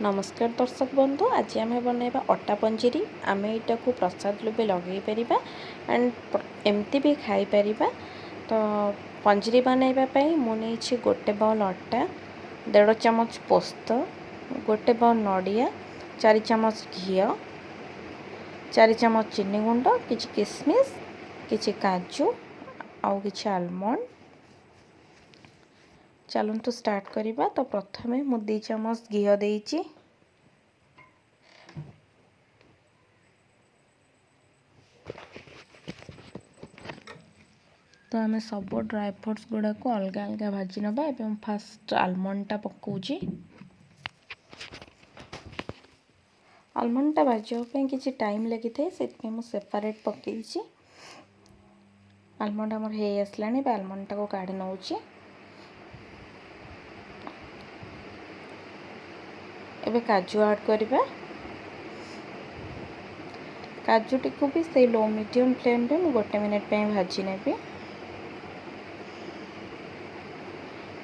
ନମସ୍କାର ଦର୍ଶକ ବନ୍ଧୁ, ଆଜି ଆମେ ବନାଇବା ଅଟା ପଞ୍ଜିରି। ଆମେ ଏଇଟାକୁ ପ୍ରସାଦ ରୂପେ ଲଗାଇ ପାରିବା ଆଣ୍ଡ ଏମିତି ବି ଖାଇପାରିବା। ତ ପଞ୍ଜିରି ବନାଇବା ପାଇଁ ମୁଁ ନେଇଛି ଗୋଟେ ବାଉଲ୍ ଅଟା, 1.5 ଚାମଚ ପୋସ୍ତ, ଗୋଟେ ବାଉଲ୍ ନଡ଼ିଆ, 4 ଚାମଚ ଘିଅ, 4 ଚାମଚ ଚିନି ଗୁଣ୍ଡ, କିଛି କିସମିସ୍, କିଛି କାଜୁ ଆଉ କିଛି ଆଲମଣ୍ଡ। ଚାଲନ୍ତୁ ଷ୍ଟାର୍ଟ କରିବା। ତ ପ୍ରଥମେ ମୁଁ 2 ଚାମଚ ଘିଅ ଦେଇଛି। ତ ଆମେ ସବୁ ଡ୍ରାଏ ଫ୍ରୁଟ୍ସ ଗୁଡ଼ାକୁ ଅଲଗା ଅଲଗା ଭାଜି ନେବା। ଏବେ ମୁଁ ଫାଷ୍ଟ ଆଲମଣ୍ଡଟା ପକାଉଛି। ଆଲମଣ୍ଡଟା ଭାଜିବା ପାଇଁ କିଛି ଟାଇମ୍ ଲାଗିଥାଏ, ସେଥିପାଇଁ ମୁଁ ସେପାରେଟ୍ ପକାଇଛି। ଆଲମଣ୍ଡ ଆମର ହେଇ ଆସିଲାଣି, ଏବେ ଆଲମଣ୍ଡଟାକୁ କାଢ଼ି ନେଉଛି। ଏବେ କାଜୁ ଆଡ଼୍ କରିବା। କାଜୁଟିକୁ ବି ସେଇ ଲୋ ମିଡ଼ିୟମ୍ ଫ୍ଲେମ୍ରେ ମୁଁ 1 ମିନିଟ୍ ପାଇଁ ଭାଜି ନେବି।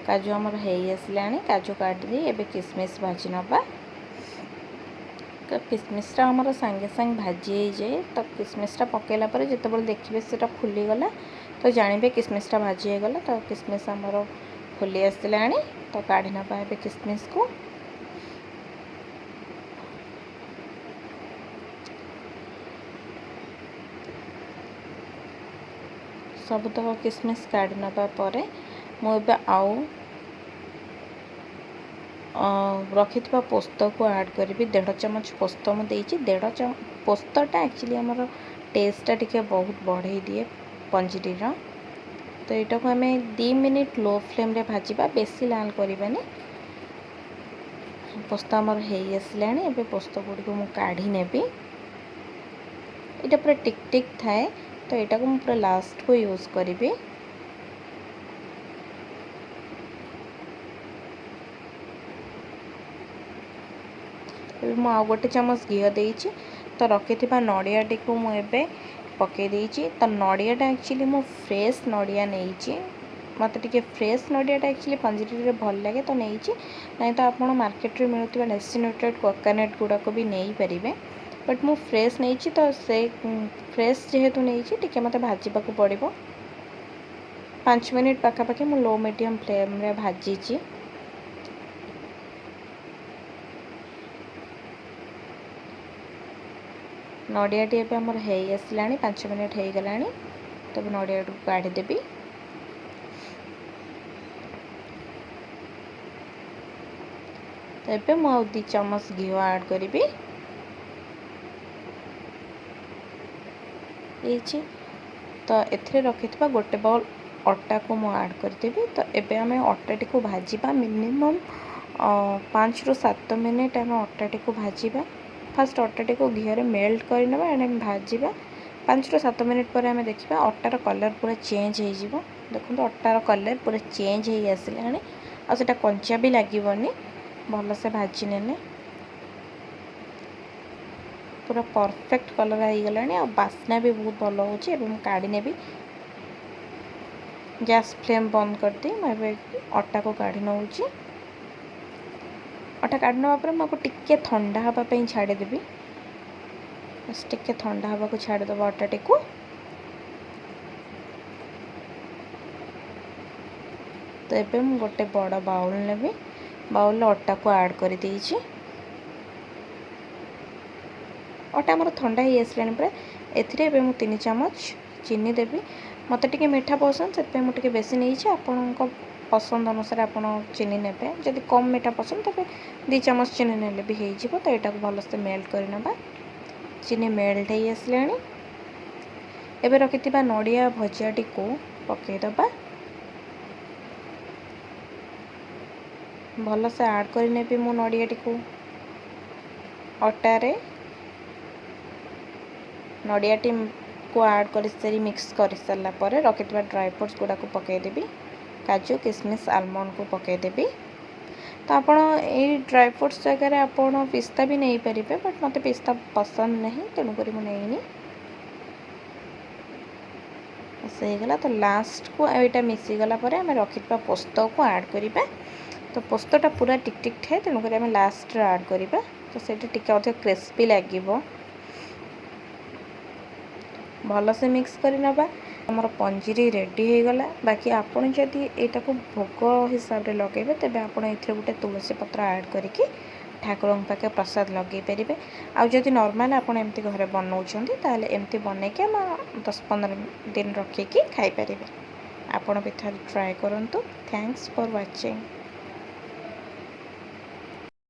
କାଜୁ ଆମର ହେଇ ଆସିଲାଣି। କାଜୁ କାଢ଼ିଦେଇ ଏବେ କିସମିସ୍ ଭାଜି ନେବା। ତ କିସମିସ୍ଟା ଆମର ସାଙ୍ଗେ ସାଙ୍ଗେ ଭାଜି ହେଇଯାଏ। ତ କିସମିସ୍ଟା ପକାଇଲା ପରେ ଯେତେବେଳେ ଦେଖିବେ ସେଇଟା ଫୁଲିଗଲା, ତ ଜାଣିବେ କିସମିସ୍ଟା ଭାଜି ହେଇଗଲା। ତ କିସମିସ୍ ଆମର ଫୁଲି ଆସିଲାଣି, ତ କାଢ଼ି ନେବା ଏବେ କିସମିସ୍କୁ। ସବୁତକ କିସମିସ୍ କାଢ଼ି ନେବା ପରେ ମୁଁ ଏବେ ଆଉ ରଖିଥିବା ପୋସ୍ତକୁ ଆଡ଼୍ କରିବି। 1.5 ଚାମଚ ପୋସ୍ତ ମୁଁ ଦେଇଛି। 1.5 ପୋସ୍ତଟା ଆକ୍ଚୁଆଲି ଆମର ଟେଷ୍ଟଟା ଟିକେ ବହୁତ ବଢ଼େଇ ଦିଏ ପଞ୍ଜିରିର। ତ ଏଇଟାକୁ ଆମେ 2 ମିନିଟ୍ ଲୋ ଫ୍ଲେମ୍ରେ ଭାଜିବା, ବେଶୀ ଲାଲ କରିବାନି। ପୋସ୍ତ ଆମର ହେଇ ଆସିଲାଣି। ଏବେ ପୋସ୍ତ ଗୁଡ଼ିକୁ ମୁଁ କାଢ଼ି ନେବି। ଏଇଟା ପୁରା ଟିକ୍ ଟିକ୍ ଥାଏ, ତ ଏଇଟାକୁ ମୁଁ ପୁରା ଲାଷ୍ଟକୁ ୟୁଜ୍ କରିବି। ଏବେ ମୁଁ ଆଉ 1 ଚାମଚ ଘିଅ ଦେଇଛି। ତ ରଖିଥିବା ନଡ଼ିଆଟିକୁ ମୁଁ ଏବେ ପକାଇ ଦେଇଛି। ତ ନଡ଼ିଆଟା ଆକ୍ଚୁଆଲି ମୁଁ ଫ୍ରେଶ୍ ନଡ଼ିଆ ନେଇଛି। ମୋତେ ଟିକେ ଫ୍ରେଶ୍ ନଡ଼ିଆଟା ଆକ୍ଚୁଆଲି ପଞ୍ଜିରିରେ ଭଲ ଲାଗେ, ତ ନେଇଛି। ନାଇଁ ତ ଆପଣ ମାର୍କେଟରେ ମିଳୁଥିବା ଡେସିନେଟେଡ଼ କୋକୋନଟ୍ ଗୁଡ଼ାକ ବି ନେଇପାରିବେ, ବଟ୍ ମୁଁ ଫ୍ରେଶ୍ ନେଇଛି। ତ ସେ ଫ୍ରେଶ୍ ଯେହେତୁ ନେଇଛି, ଟିକେ ମୋତେ ଭାଜିବାକୁ ପଡ଼ିବ। 5 ମିନିଟ୍ ପାଖାପାଖି ମୁଁ ଲୋ ମିଡ଼ିୟମ୍ ଫ୍ଲେମ୍ରେ ଭାଜିଛି। ନଡ଼ିଆଟି ଏବେ ଆମର ହେଇ ଆସିଲାଣି, 5 ମିନିଟ୍ ହେଇଗଲାଣି। ତ ମୁଁ ନଡ଼ିଆଟିକୁ କାଢ଼ିଦେବି। ତ ଏବେ ମୁଁ ଆଉ 2 ଚାମଚ ଘିଅ ଆଡ଼୍ କରିବି। ହେଇଛି। ତ ଏଥିରେ ରଖିଥିବା ଗୋଟେ ବାଉଲ୍ ଅଟାକୁ ମୁଁ ଆଡ଼୍ କରିଦେବି। ତ ଏବେ ଆମେ ଅଟାଟିକୁ ଭାଜିବା। ମିନିମମ୍ 5ରୁ 7 ମିନିଟ୍ ଆମେ ଅଟାଟିକୁ ଭାଜିବା। ଫାଷ୍ଟ ଅଟାଟିକୁ ଘିଅରେ ମେଲ୍ଟ କରିନେବା ଆଣ୍ଡ ଆମେ ଭାଜିବା। 5ରୁ 7 ମିନିଟ୍ ପରେ ଆମେ ଦେଖିବା ଅଟାର କଲର୍ ପୁରା ଚେଞ୍ଜ ହେଇଯିବ। ଦେଖନ୍ତୁ, ଅଟାର କଲର୍ ପୁରା ଚେଞ୍ଜ ହେଇ ଆସିଲାଣି, ଆଉ ସେଇଟା କଞ୍ଚା ବି ଲାଗିବନି। ଭଲସେ ଭାଜି ନେଲେ ପୁରା ପରଫେକ୍ଟ କଲର୍ ହେଇଗଲାଣି, ଆଉ ବାସ୍ନା ବି ବହୁତ ଭଲ ହେଉଛି। ଏବେ ମୁଁ କାଢ଼ି ନେବି। ଗ୍ୟାସ୍ ଫ୍ଲେମ୍ ବନ୍ଦ କରିଦେଇ ମୁଁ ଏବେ ଅଟାକୁ କାଢ଼ି ନେଉଛି। ଅଟା କାଢ଼ି ନେବା ପରେ ମୁଁ ଆକୁ ଟିକେ ଥଣ୍ଡା ହେବା ପାଇଁ ଛାଡ଼ିଦେବି। ବାସ୍ ଟିକେ ଥଣ୍ଡା ହେବାକୁ ଛାଡ଼ିଦେବା ଅଟାଟିକୁ। ତ ଏବେ ମୁଁ ଗୋଟେ ବଡ଼ ବାଉଲ୍ ନେବି। ବାଉଲ୍ରେ ଅଟାକୁ ଆଡ଼୍ କରିଦେଇଛି। ଅଟା ଆମର ଥଣ୍ଡା ହେଇ ଆସିଲାଣି ପୁରା। ଏଥିରେ ଏବେ ମୁଁ 3 ଚାମଚ ଚିନି ଦେବି। ମୋତେ ଟିକେ ମିଠା ପସନ୍ଦ, ସେଥିପାଇଁ ମୁଁ ଟିକେ ବେଶୀ ନେଇଛି। ଆପଣଙ୍କ ପସନ୍ଦ ଅନୁସାରେ ଆପଣ ଚିନି ନେବେ। ଯଦି କମ୍ ମିଠା ପସନ୍ଦ, ତେବେ 2 ଚାମଚ ଚିନି ନେଲେ ବି ହେଇଯିବ। ତ ଏଇଟାକୁ ଭଲସେ ମେଲ୍ଟ କରିନେବା। ଚିନି ମେଲ୍ଟ ହେଇ ଆସିଲାଣି। ଏବେ ରଖିଥିବା ନଡ଼ିଆ ଭଜାଟିକୁ ପକାଇଦେବା। ଭଲସେ ଆଡ଼୍ କରିନେବି ମୁଁ ନଡ଼ିଆଟିକୁ ଅଟାରେ। ନଡ଼ିଆଟିକୁ ଆଡ଼୍ କରିସାରି ମିକ୍ସ କରିସାରିଲା ପରେ ରଖିଥିବା ଡ୍ରାଏ ଫ୍ରୁଟ୍ସ ଗୁଡ଼ାକୁ ପକାଇଦେବି। କାଜୁ, କିସମିସ୍, ଆଲମଣ୍ଡକୁ ପକାଇଦେବି। ତ ଆପଣ ଏଇ ଡ୍ରାଏ ଫ୍ରୁଟ୍ସ ଜାଗାରେ ଆପଣ ପିସ୍ତା ବି ନେଇପାରିବେ, ବଟ୍ ମୋତେ ପିସ୍ତା ପସନ୍ଦ ନାହିଁ, ତେଣୁକରି ମୁଁ ନେଇନି। ସେ ହେଇଗଲା। ତ ଲାଷ୍ଟକୁ ଏଇଟା ମିଶିଗଲା ପରେ ଆମେ ରଖିଥିବା ପୋସ୍ତକୁ ଆଡ଼୍ କରିବା। ତ ପୋସ୍ତଟା ପୁରା ଟିକ୍ ଟିକ୍ ଥାଏ, ତେଣୁକରି ଆମେ ଲାଷ୍ଟରେ ଆଡ଼୍ କରିବା। ତ ସେଇଟା ଟିକେ ଅଧିକ କ୍ରିସ୍ପି ଲାଗିବ। ଭଲସେ ମିକ୍ସ କରି ନେବା। ଆମର ପଞ୍ଜିରି ରେଡ଼ି ହେଇଗଲା। ବାକି ଆପଣ ଯଦି ଏଇଟାକୁ ଭୋଗ ହିସାବରେ ଲଗାଇବେ, ତେବେ ଆପଣ ଏଥିରେ ଗୋଟେ ତୁଳସୀ ପତ୍ର ଆଡ଼୍ କରିକି ଠାକୁରଙ୍କ ପାଖେ ପ୍ରସାଦ ଲଗାଇ ପାରିବେ। ଆଉ ଯଦି ନର୍ମାଲ୍ ଆପଣ ଏମିତି ଘରେ ବନାଉଛନ୍ତି, ତାହେଲେ ଏମିତି ବନେଇକି ଆମେ 10-15 ଦିନ ରଖିକି ଖାଇପାରିବେ। ଆପଣ ବି ଥରେ ଟ୍ରାଏ କରନ୍ତୁ। Thanks for watching.